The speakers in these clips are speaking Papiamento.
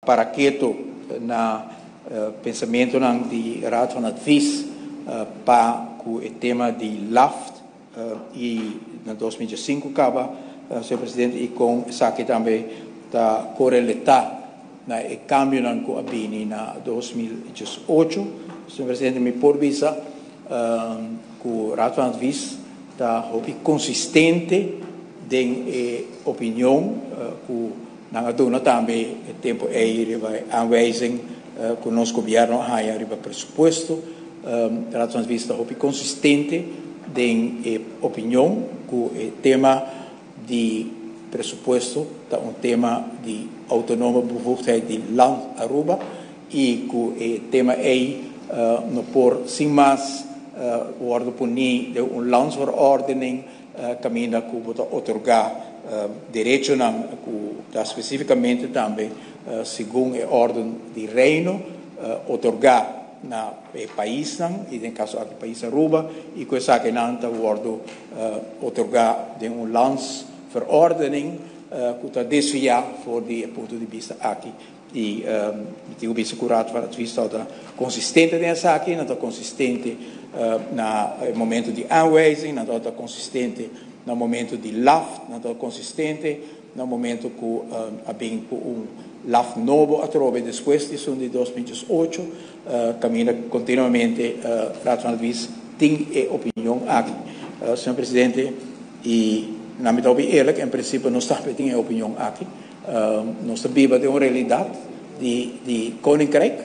Para keto na pensamentonan di Raad van Advies pa ku e tema di LAFT y na 2005 kaba, señor presidente, y kon esaki tambe ta korelatá na e kambionan ku a bini na 2018. Señor presidente, mi por bisa ku Raad van Advies ta hopi konsistente den e opinion ku nan a duna tambe e tempu ei riba aanwijzing ku nos gobièrnu a haña riba presupuesto. Raad van Advies ta hopi konsistente den e opinion ku e tema di presupuesto ta un tema di autonome bevoegdheid di Land Aruba i ku e tema ei no por sin mas wòrdu poní den un landsverordening kaminda ku bo ta otorgá derechonan ku ta spesífikamente tambe segun e órden di Reino otorgá na e paisnan, i den kaso aki pais Aruba, i ku esakinan ta wòrdu otorgá den un landsverordening ku ta desviá for di e punto di bista aki. I mi tin ku bisa ku Raad van Advies ta konsistente den esaki, nan ta konsistente na e momento di aanwijzing, nan ta konsistente na momento di LAFT, nan ta konsistente na momento ku a bin ku un LAFT nobo atrobe despues di esun di 2008, kaminda kontinuamente Raad van Advies tin e opinion aki. Señor presidente, i na mi ta hopi eerlijk, en prinsipio nos tambe tin e opinion aki. Nos ta biba den un realidat di Koninkrijk,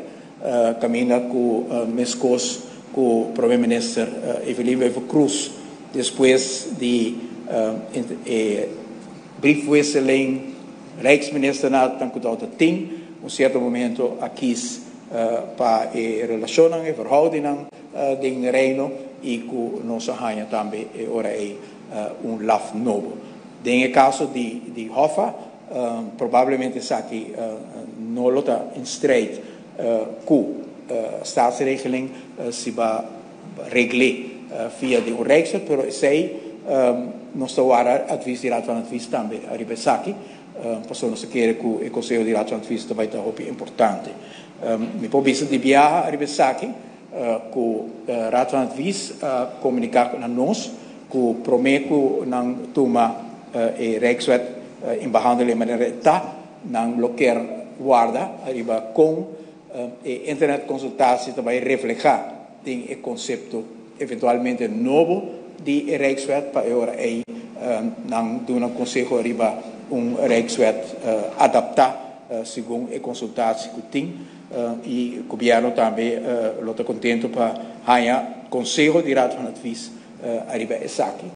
kaminda ku meskos ku Prome Minister Evelyn Wever-Croes despues di e briefwisseling Rijksministernan ku tabata tin un sierto momento a kis pa e relashonnan, e verhoudingnan den Reino i ku nos a haña tambe e ora ei un LAFT nobo. Den e kaso di Hoffa, probablemente esaki no lo ta in strijd ku staatsregeling si ba regl'é via di un Rijkswet, pero esei nos ta wara advies di Raad van Advies tambe ariba esaki, pasobra nos ta kere ku e konseho di Raad van Advies ta bai ta hopi importante. Mi por bisa di biaha ariba esaki ku Raad van Advies a komuniká na nos ku promé ku nan tuma e Rijkswet in behandeling manera e ta, nan lo kier warda ariba kon e internetconsultatie ta bai reflehá den e konsepto eventualmente nobo di e Rijkswet pa e ora ei nan duna konseho riba un Rijkswet adaptá segun e konsultatie ku tin i gobièrnu tambe lo ta kontentu pa haña konseho di Raad van Advies ariba esaki.